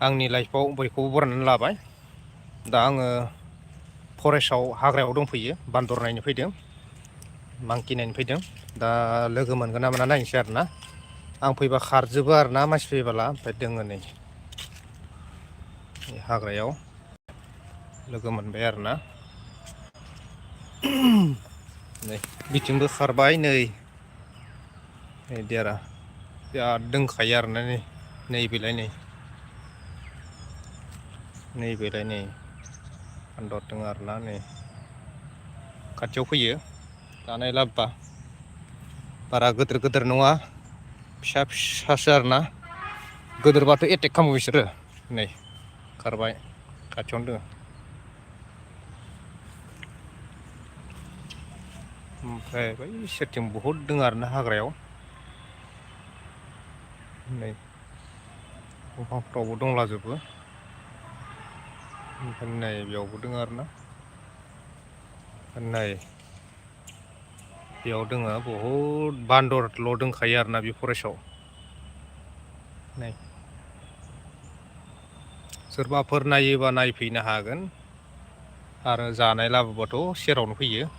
आंनि लाइफआव बयखौबो बरायनानै लाबाय। दा आङो फरेस्टआव हाग्रायाव दंफैयो, बान्दर नायनो फैदों, मांकि नायनो फैदों। दा लोगो मोनगोन ना मोना नायनोसै आरोना। आं फैबा खारजोबो आरोना मानसि फैबोला। ओमफ्राय दोङो नै हाग्रायाव लोगो मोनबाय आरोना। नै बिथिंबो खारबाय नै देरा बिराद दोंखायो आरोना नैबेलाय नैबेलाय नै बान्दर दङ आरोना नै खाथियाव फैयो जानाय लाबोबा। बारा गिदिर नङा, फिसा फिसासो आरोना। गिदिरबाथ' एटेक खालामो बिसोरो। नै खारबाय खाथियावनो दङ। ओमफ्राय बै सेरथिं बहुद दङ आरोना हाग्रायाव। नै दंफांफ्रावबो दंलाजोबो। ओमफ्राय नै बेयावबो दङ आरोना। नै बेयाव दोङो बहुद बान्दरल' दंखायो आरोना बे फरेस्टआव। नै सोरबाफोर नायोबा नायफैनो हागोन। आरो जानाय लाबोबाथ' सेरावनो फैयो।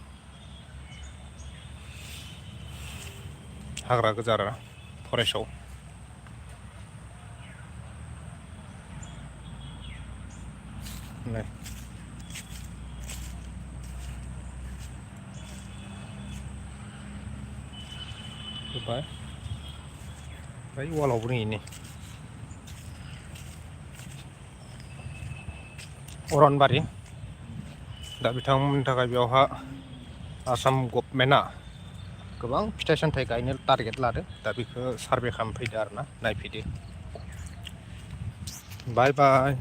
हाग्रा गोजा आरो फरेस्टआव। नै फैबाय बै वालावबो दङ नै अरनबारि। दा बिथांमोननि थाखाय बेवहा आसाम गभर्नमेन्टआ गोबां फिथाइ सामथाइ गायनो टारगेट लादों। दा बेखौ सारभे खालामफैदो आरोना, नायफैदो। बाय बाय।